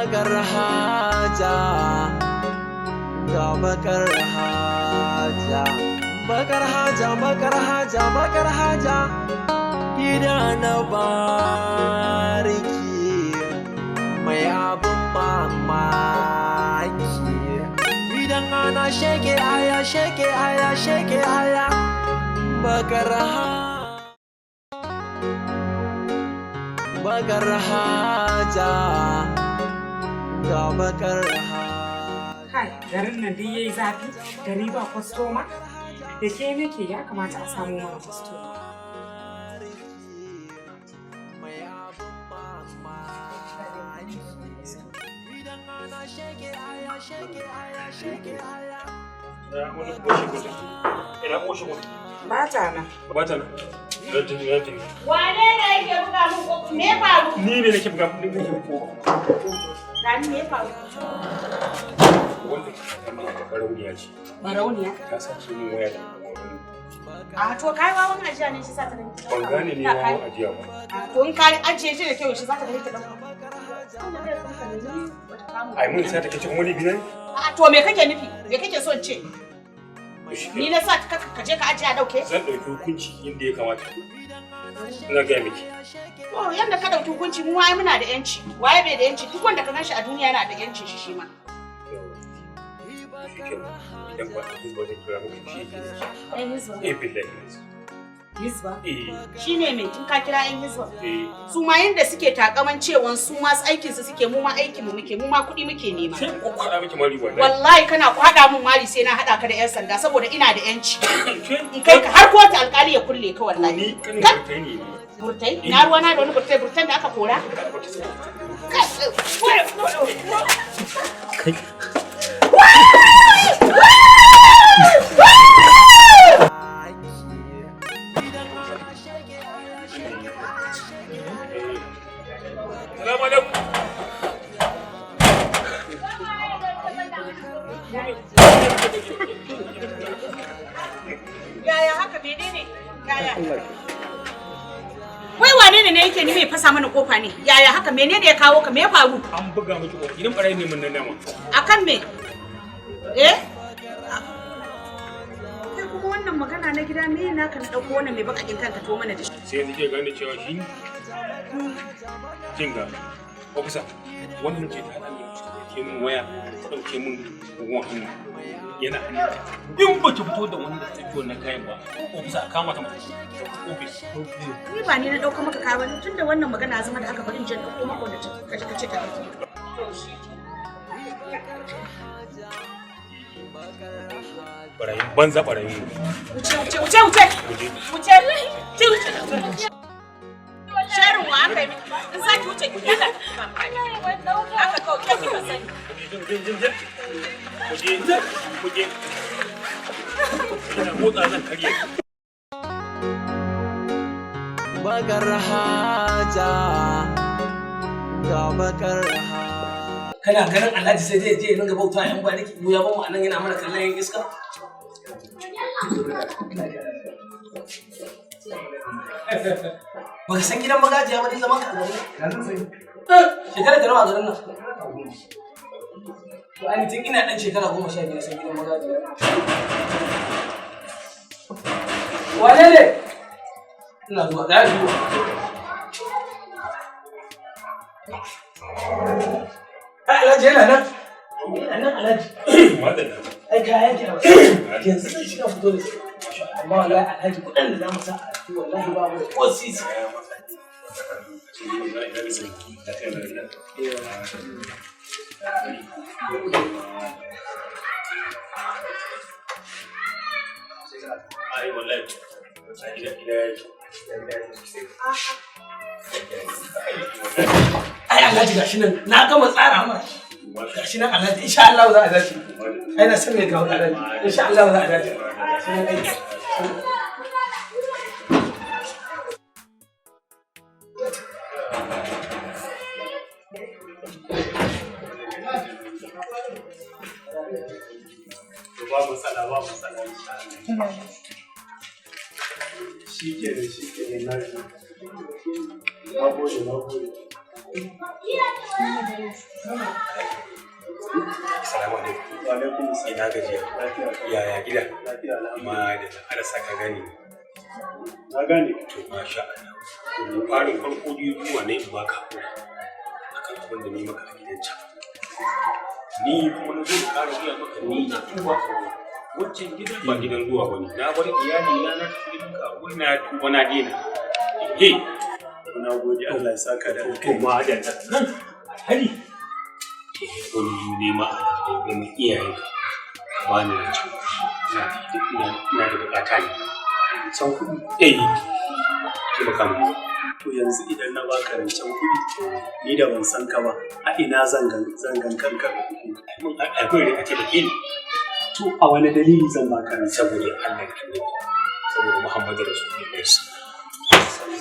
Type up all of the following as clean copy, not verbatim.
Bakar haja, ga bakar haja, bakar haja, bakar haja, bakar haja, gida na bariki mai abin mamaki. Idan ana sheke aya, sheke aya, sheke aya, bakar bakar haja, ga bakar haja. Kai, garin nan duk yayi zafi, gari ba kwastoma. Da ke nake, ya kamata a samu mana kwastoma. Mai abin mamaki. Idan ana sheke aya, sheke aya, sheke aya. Ina wani goshi goshi. Ina goshi goshi. Ba ta nan. Ba ta nan. Zan tafi, zan tafi. Wane ne yake buga mun ko me ya faru? Ni ne nake buga, ni nake buga. Gani, me ya faru? Wanda ke kallon ta barauniya ce. Barauniya. Ta sace min waya da wani. A to, kai wawan ajiya ne shi sa ta gani. Ban gane ne wawan ajiya ba. A to, in ka ajiye shi da kyau shi za ta gani ta dauka. Ai mun sa take cikin wani gidan. A to, me kake nufi? Me kake son ce? To shi Ni na sa ka je ka ajiye a dauke? Zan ɗauki hukunci inda ya kamata. Ina gaya miki. To, yanda ka dauki hukunci, mu ai muna da yanci. Waye bai da yanci? Duk wanda ka ganshi a duniya yana da yancin shi shi ma. Shi kenan. Idan ba ta hizba zan kira miki shi ke. Yan hizba. Eh, billahi. Hizba. Eh. Shine me tun ka kira yan hizba. Eh. Su ma yanda suke takaman cewan su ma aikin su suke, mu ma aikin mu muke, mu ma kuɗi muke nema. Sai ko kwaɗa miki mari wallahi. Wallahi kana kwaɗa mun mari sai na haɗa ka da yan sanda, saboda ina da yanci. In kai ka har kotu, alƙali ya kulle ka wallahi. Ni kanin burtai ne. Burtai? Na ruwa na da wani burtai, burtan da aka kora? Kai. Salamu alaikum. Yaya haka, menene? Yaya? Wai wane ne yake ni mai fasa mana kofa ne? Yaya haka, menene ya kawo ka? Me ya faru? An buga miki kofa. Idan barayi ne mun nan dama. Akan me? Eh? Kai kuma, wannan magana na gida me naka na dauko wannan mai bakakin kanka to mana da shi. Sai yanzu ke gane cewa shi kin ga ofisa wannan ce ta haɗa min, ta min waya, ta ɗauke min ruwan hannu yana hannu. In ba ki fito da wanda ta ɗauki wannan kayan ba, ofisa, a kama ta mata ofis. Ni ba ni na dauko maka kaya ba, tunda wannan magana ya zama da haka, bari in je in dauko maka wanda kaje kace ta dauke. To shi. Barayin banza, barayin mu. Wuce, wuce, wuce, wuce. Wuce. Wuce. Wuce, wuce. Sharin wa aka yi miki? In za ki wuce ki daga. Haka kawai ke kika sani. Kuje, kuje. Ina motsa zan karye. Bakar haja, ga bakar haja. Kana ganin Alhaji sai zai je ya ringa bauta yan bariki, mu ya bamu anan yana mana kallon yan iska. Baka san gidan magajiya ba dai, zaman ka a garin nan? Shekara da nawa a garin nan? To, ai tun ina dan shekara 12 na san gidan magajiya. Wane ne? Ina zuwa, da zuwa. Ai Alhaji yana nan. Yana nan, Alhaji. Madalla. Ai kayan ki yanzu zai shiga fito da shi. Amma wallahi Alhaji, kuɗin da za mu sa a ciki, wallahi ba mu da ko sisi. Ai wallahi. Ai ina ina yake. Ai Alhaji, gashi nan na gama tsara ma shi. Gashi nan Alhaji, insha Allah za a dace. Ai na san me kawo, Alhaji. Insha Allah za a dace. Gashi nan ai. Ba matsala, ba matsala, insha Allah. Shi kenan, shi kenan, na ji. Na gode, na gode. Assalamu alaikum. Wa alaikum assalam. Ina gajiya. Lafiya. Yaya gida? Lafiya Ma da Allah saka gani. Na gane. To masha Allah. Farin farko dai zuwa ne in baka hakuri akan abin da ni maka a gidan can. Ni kuma na zo da ƙara gaya maka ni na tuba. Wancan gidan ba gidan zuwa bane. Na bar iyali na na tafi gidan karuwa na tuba na daina. Eh. Na gode Allah ya saka da To alkhairi. ma da nan alhali. Wani nema a ganin iyayenka ka bani rancen kuɗi. Ina da bukata ne. Can kuɗi. Eh. Taimaka mu. To yanzu idan na baka rancen kuɗi ni da ban san ka ba a ina zan gan kanka da kuɗi. Mun akwai da a taimake ni. To a wani dalili zan baka rancen? Saboda Allah da Annabi. Saboda Muhammadu Rasulullahi sallallahu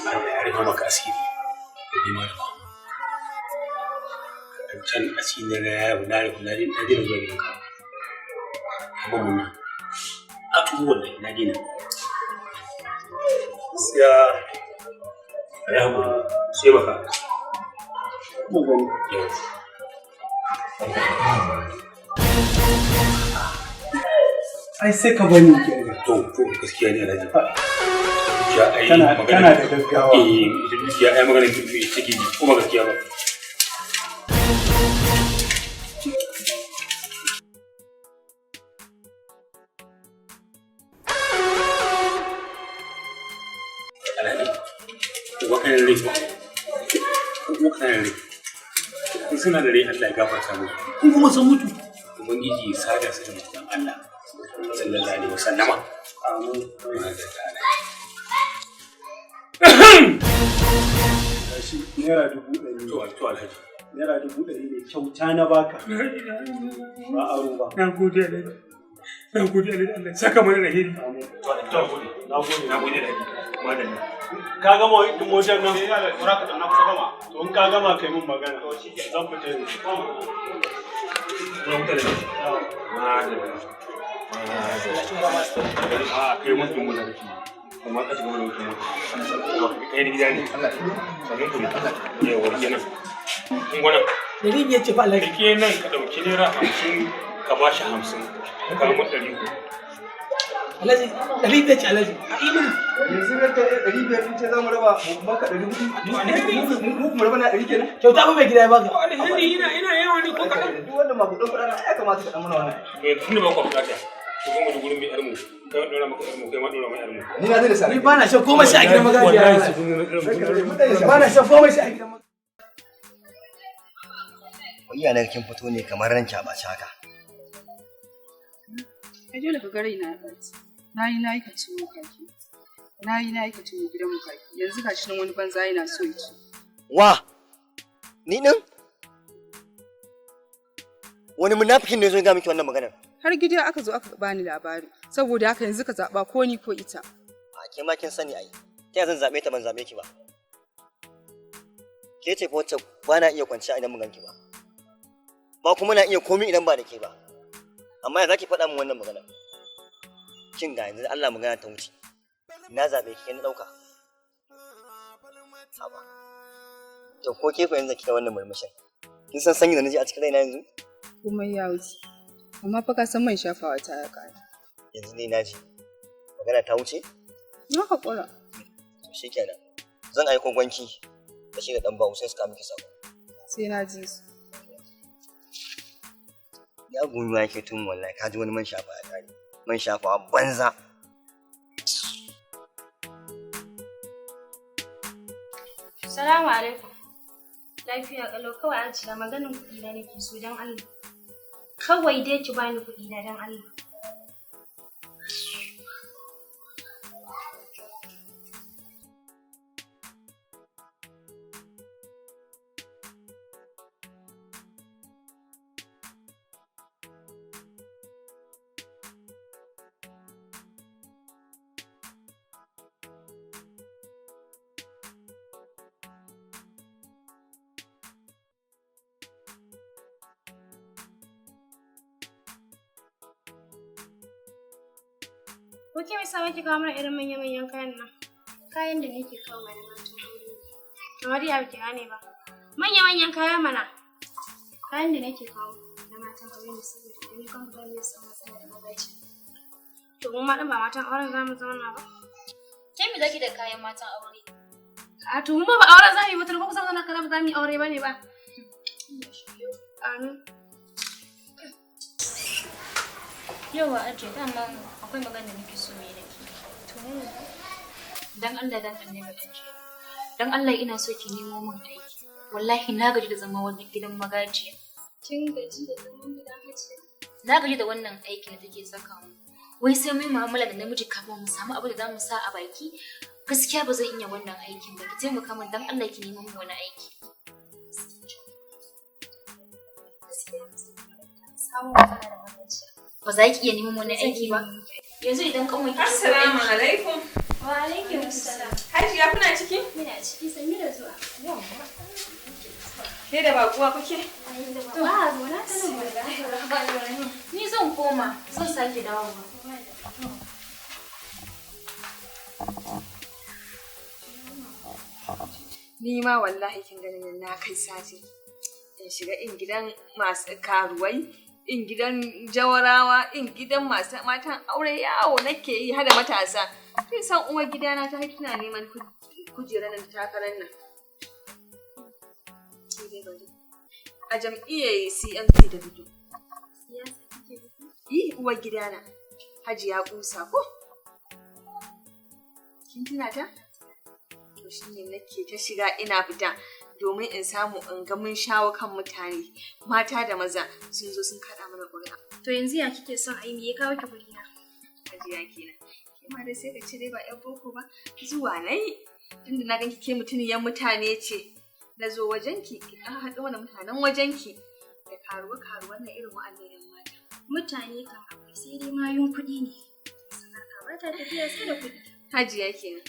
Allah ya rufe maka asiri. Da ni ma da ba. Can asiri na ya na rufe na na daina zuwa gidanka. Amma mun nan. A tubu wallahi na daina. Gaskiya Ya hakuri. Sai baka. mu gani. Yau. Ai sai ka bani kirga. To gaskiya ne Alhaji. Dukiya ai Kana magana. kana da gaggawa. Eh, ita dukiya ai magana take ji ko ba gaskiya ba. Alhaji, uba kana da rai ko? Uba kana da rai. In suna da rai Allah ya gafarta musu. In kuma sun mutu, Ubangiji ya sada su da manzon Allah sallallahu alaihi wasallama. Amin. Gashi ₦100,000. To Alhaji. ₦100,000 ne kyauta na baka. Ba aro ba. Na gode Alhaji. Na gode Alhaji Allah saka mana alheri. Amin. To na gode. Na gode. Na gode Alhaji. Madalla. Ka gama wankin motar nan? To in ka gama kai mun magana. Zan fita yanzu. Kuna huta da shi. Madalla. Madalla. A kai mutum mota kake. Kuma ka shiga wani mutum mota. Kai da gida ne. Sannan ku ne. Yawa kenan. Kun gwana. 500 ce fa Alhaji. Rike nan ka ɗauki ₦50 ka ba shi 50. Ka mu 300. Alhaji 500 ce Alhaji. A imin. Yanzu ranka 500 ɗin ce za mu raba mu baka 400. Mu kuma raba na 100 kenan. Kyauta fa mai gida ya baka. Alheri ina ina yawa ne ko kaɗan. Duk wannan makudan kuɗaɗen ya kamata ka ɗan mana wannan. To tun da ba ku bukata. Ku gama da gurin mai yarmu. Kai ma ɗora maka yarmu, kai ma ɗora mai yarmu. Ni na zai da sani. Ni ba na shan komai sai a gidan magajiya. Wallahi su kun zama Ba na shan komai sai a gidan magajiya. Wai na kin fito ne kamar ranki a ɓaci haka. Ai dole ka ga raina ya ɓaci. Na yi na yi ka ciwo kaki. Na yi na yi ka ciwo gidan mu kaki. Yanzu gashi nan wani banza yana so ya ci. Wa? Ni ɗin? Wani munafikin ne zo ya ga miki wannan maganar? Har gida aka zo aka bani labari. Saboda haka yanzu ka zaɓa ko ni ko ita. A ke ma kin sani ai. Ta ya zan zaɓe ta ban zaɓe ki ba. Ke ce fa wacce ba na iya kwanciya idan mun ganki ba. Ba kuma na iya komai idan ba da ke ba. Amma ya za ki faɗa min wannan maganar? Kin ga yanzu Allah magana ta wuce. Na zaɓe ki ke na ɗauka. Haba. To ko ke fa yanzu kika wannan murmushin? Kin san sanyi da naji a cikin raina yanzu? Komai ya wuce. Amma fa ka san man shafawa ta ya ƙare. Yanzu dai naji. Magana ta wuce? Na haƙura. To shikenan. Zan aiko gwanki da shi da ɗan bawu sai su kawo miki sako. Sai na ji su. Ya goyi ma yake tun wallahi ka ji wani man shafa ya kare. Man shafawa banza. Salamu alaikum. Lafiya kalau kawai Aisha maganin kuɗi na nake so don Allah. Kawai dai ki bani kuɗi na don Allah. Ko ke mai sa maki kawo mana irin manya-manyan kayan nan? Kayan da nake kawo mana matan aure ne. Kamar ya baki gane ba. Manya-manyan kaya mana. Kayan da nake kawo na matan aure ne saboda idan ya gama za mu iya samun matsala da magaji. To mu ma ɗin ba matan auren za mu zauna ba. Ke me zaki da kayan matan aure? A to mu ma ba auren za mu yi ba to ko kusa zauna kaza ba za mu yi aure ba ne ba. Amin. Yauwa Ajiya, dama akwai magana da nake so mu yi da ke. To ne. Dan Allah dan Annabi Ajiya. Dan Allah ina so ki nemo min aiki. Wallahi na gaji da zama wani gidan magajiya. Kin gaji da zaman gidan hajiya? Na gaji da wannan aikin da take saka mu. Wai sai mun mu'amala da namiji kafin mu samu abu da za mu sa a baki. Gaskiya ba zan iya wannan aikin ba. Ki taimaka min dan Allah ki nemo min wani aiki. Gaskiya ba zan iya samun matsala da magajiya. Ba za ki iya neman wani aiki ba. Yanzu idan kanwar ki ta zo Assalamu aiki- alaikum. Wa alaikum assalam. Hajiya kuna ciki? Muna ciki sannu da zuwa. Ke da bakuwa kuke? Ba zauna ta nan wallahi. Ni zan koma, zan sake dawowa. Ni ma wallahi kin ganin nan na kai sati. In shiga in gidan masu karuwai, in gidan jawarawa, in gidan masu matan aure yawo nake yi hada matasa. Kin san uwar gidana ta tana neman kujerar nan takarar nan. Sai dai bari. A jam'iyyar CMP da fito. Siyasa kike nufi? Yi uwar gidana. Hajiya kusa ko? Kin tuna ta? To shine nake ta shiga ina fita domin in samu in ga mun shawo kan mutane mata da maza sun zo sun kaɗa mana ƙuri'a. To yanzu ya kike son a yi me ya kawo ki gurina? Hajiya kenan. Ke ma dai sai ka ce dai ba 'yan boko ba zuwa na yi tunda na ganki ke mutuniyar mutane ce. Na zo wajenki ki ɗan haɗo mana mutanen wajenki da karuwa karuwan na irin wa'annan 'yan mata. Mutane kan akwai sai dai mayun kuɗi ne. Sanarka ba ta tafiya sai da kuɗi. Hajiya kenan.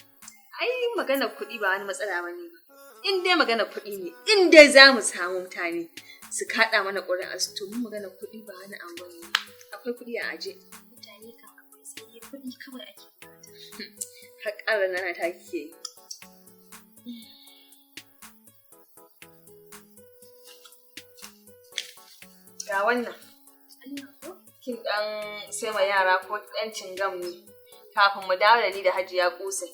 Ai maganar kuɗi ba wani matsala ba ne ba. In dai maganar kuɗi ne, in dai za mu samu mutane su kaɗa mana ƙuri'a su to mu maganar kuɗi ba wani abu ne. Akwai kuɗi a aje. Mutane kan akwai sai dai kuɗi kawai ake bukata. Har ƙara nana ta kike yi. Ga wannan. Allah ko? Kin ɗan sai ma yara ko ɗan cingam ne. Kafin mu dawo da ni da Hajiya Kusai.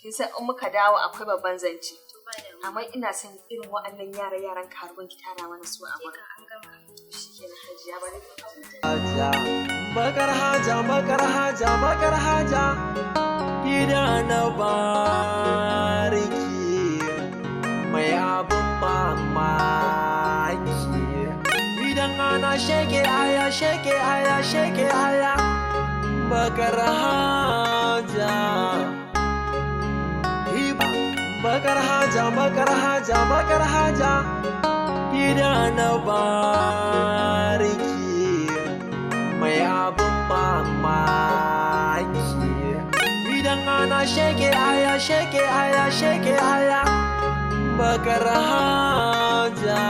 Kin san in muka dawo akwai babban zance. To ba damuwa. Amma ina son irin wa'annan yara yaran karuwan ki tara mana su a Ke gurin. kan an gama. Shikenan Hajiya bari. Haja, bakar haja, bakar haja, bakar haja, gida na bariki, mai abin mamaki. Idan ana sheke aya, sheke aya, sheke aya, bakar haja. Hiba, bakar haja, bakar haja, bakar haja, gida na bariki. Mai abin mamaki idan ana sheke aya sheke aya sheke aya bakar haja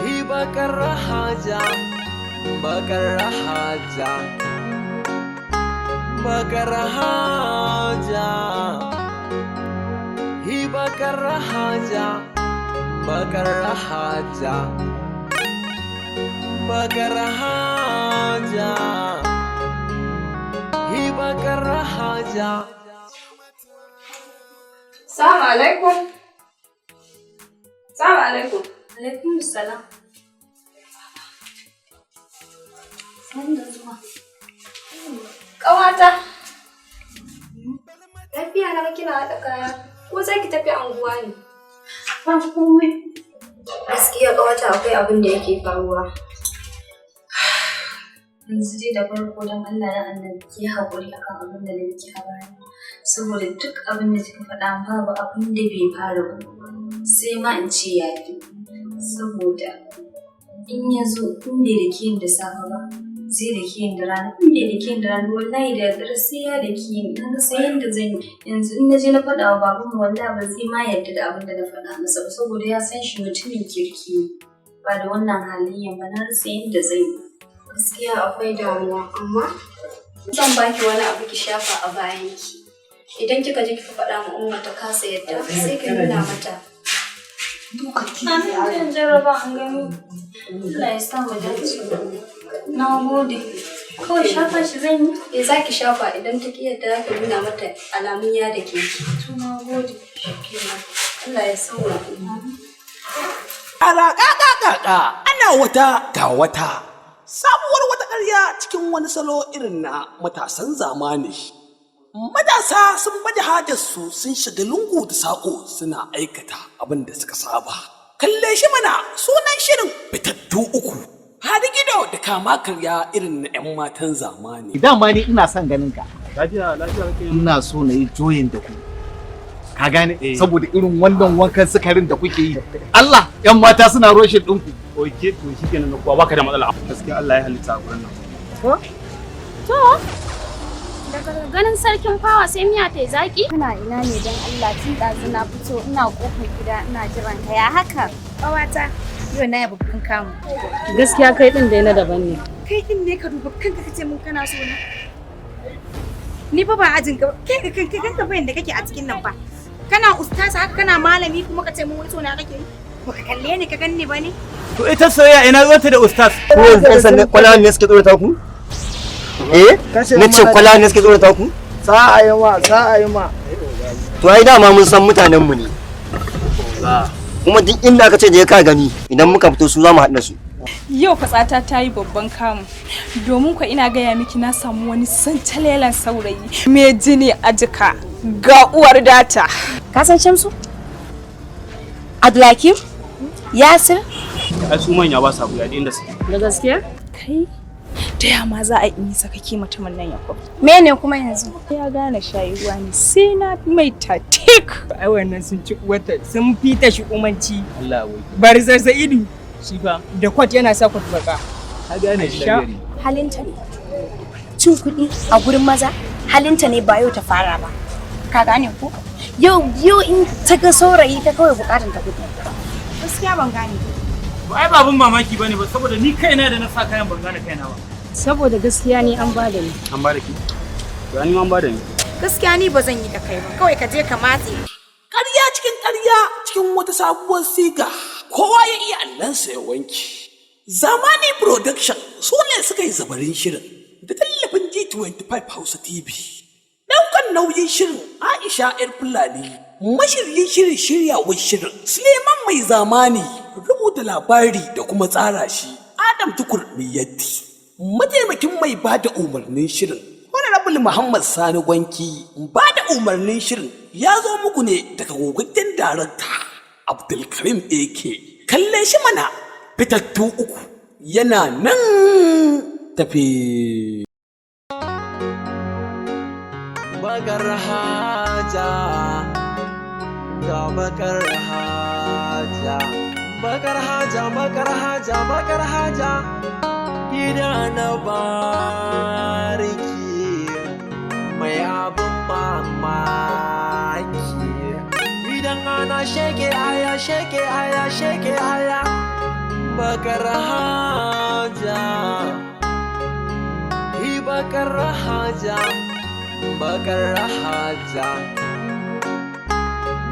hi bakar haja bakar haja bakar haja hi bakar haja bakar haja bakar haja hi bakar haja. Salamu alaikum. Salamu alaikum. Alaikum salam. Sannu da zuwa. Ƙawata. Lafiya na ga kina haɗa kaya. Ko za ki tafi anguwa ne? Ba komai. Gaskiya ƙawata akwai abin da yake faruwa. Yanzu dai da farko don Allah ya annabi ki haƙuri akan abin da na miki a baya. Saboda duk abin da kika faɗa babu abin da bai fara ba. Sai ma in ce ya fi. Saboda in ya zo in bai da ni da safe ba zai da ni da rana in bai da ni da rana wallahi da daddare sai ya da ni na rasa yadda zan yi yanzu in na je na faɗa wa babanmu wallahi ba zai ma yarda da abin da na faɗa masa ba saboda ya san shi mutumin kirki ne ba da wannan halayyan ba na rasa yadda zan yi. Gaskiya akwai damuwa amma zan baki wani abu ki shafa a bayanki. Idan kika je kika faɗa ma umma ta kasa yadda sai ki nuna mata Amin, zan jarraba an gani. Allah ya sa mu dace. Na gode. Kawai shafa shi zan yi? Eh, za ki shafa idan ta ki yadda ka nuna mata alamun ya da ke. To, na gode. Shikenan. Allah ya sauwa. Ara ƙaƙa ana wata ga wata. Sabuwar wata ƙarya cikin wani salo irin na matasan zamani. Matasa sun baje hajarsu, sun shiga lungu da saƙo, suna aikata abin da suka saba. Kalle shi mana, sunan shirin Fitattu Uku. Gido da kama karya irin na 'yan matan zamani. Dama ni ina son ganin ka. Lafiya lafiya kake? Ina so na yi joyin da ku. Ka gane? Saboda irin wannan wankan sukarin da kuke yi. Allah, 'yan mata suna roshin ɗinku. Okay, to shikenan, kuwa baka da matsala. Gaskiya Allah ya halitta a gurin nan. Ko? To, daga ganin sarkin fawa sai miya ta yi zaki? Kana ina ne don Allah? Tun ɗazu na fito ina kofar gida ina jiran ka, ya haka? Ƙawata, yau na yi babban kamu. Gaskiya kai ɗin dai na daban ne. Kai din ne ka duba kanka kace mun kana so na. Ni fa ba ajin ka, kai ka kanka kanka bayan da kake a cikin nan fa. Kana ustaz haka, kana malami, kuma ka ce mun wai so na kake yi? Baka kalle ni ka ganni ba ne? To ita soyayya ina ruwanta da ustaz? Ko yanzu 'yan sanda kwalawa ne suke tsorata ku? Eh? Na ce kwalawa ne suke tsorata ku? Sa'a yi ma, sa'a yi ma. To ai dama mun san mutanen mu ne. Kuma duk inda aka ce je ka gani, idan muka fito su za mu haɗa su. Yau fatsata ta yi babban kamu, domin kwa ina gaya miki na samu wani santalelan saurayi mai jini a jika ga uwar data. Ka san Shamsu? Abdulhakim? Yasir? Ai su manya ba sa buya inda suke. Da gaskiya? Kai, ta ya ma za a yi sakaki mutumin nan ya kwafi? Mene kuma yanzu? Ya gane shayuwa ne sai na mai tatik. Ai wannan sun ci uwarta, sun fita shi umanci. Allah wai. Barizar Sa'idu. Shi fa. Da kwat yana sa kwat baka. Ka gane shi gari. Halinta ne. Cin kuɗi a gurin maza halinta ne, ba yau ta fara ba. Ka gane ko? Yau yau in ta ga saurayi ta kawai bukatan ta kuɗi. Gaskiya ban gane. Ba ai babun mamaki bane ba, saboda ni kaina da na sa kayan ban gane kaina ba. Saboda gaskiya ni an bada ni. An bada ki? To ni ma an bada ni. Gaskiya ni ba zan yi da kai ba. Kawai ka je ka matse. Ƙarya cikin ƙarya cikin wata sabuwar siga. Kowa ya iya allansa ya wanki. Zamani Production su ne suka yi zabarin shirin da tallafin G25 Hausa TV. Ɗaukan nauyin shirin Aisha 'yar Fulani, mashiryin shirin, shiryawar shirin Suleiman Mai Zamani, rubuta labari da kuma tsara shi Adam Tukur Miyatti. Mataimakin mai ba da umarnin shirin Honorable Muhammad Sani Gwanki. Ba da umarnin shirin ya zo muku ne daga gogaggen darakta Abdulkarim AK. Kalle shi mana, Fitattu Uku yana nan tafi. Bakar haja, ga bakar haja, bakar haja, bakar haja, bakar haja, gida na bariki mai abin mamaki. Idan ana sheke aya, sheke aya, sheke aya, bakar haja, hi bakar haja, bakar haja,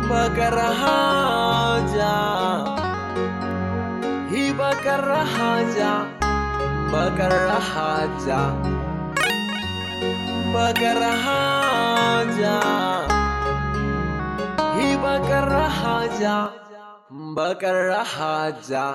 bakar haja, hi bakar haja, bakar haja, bakar haja, hi bakar haja, bakar haja.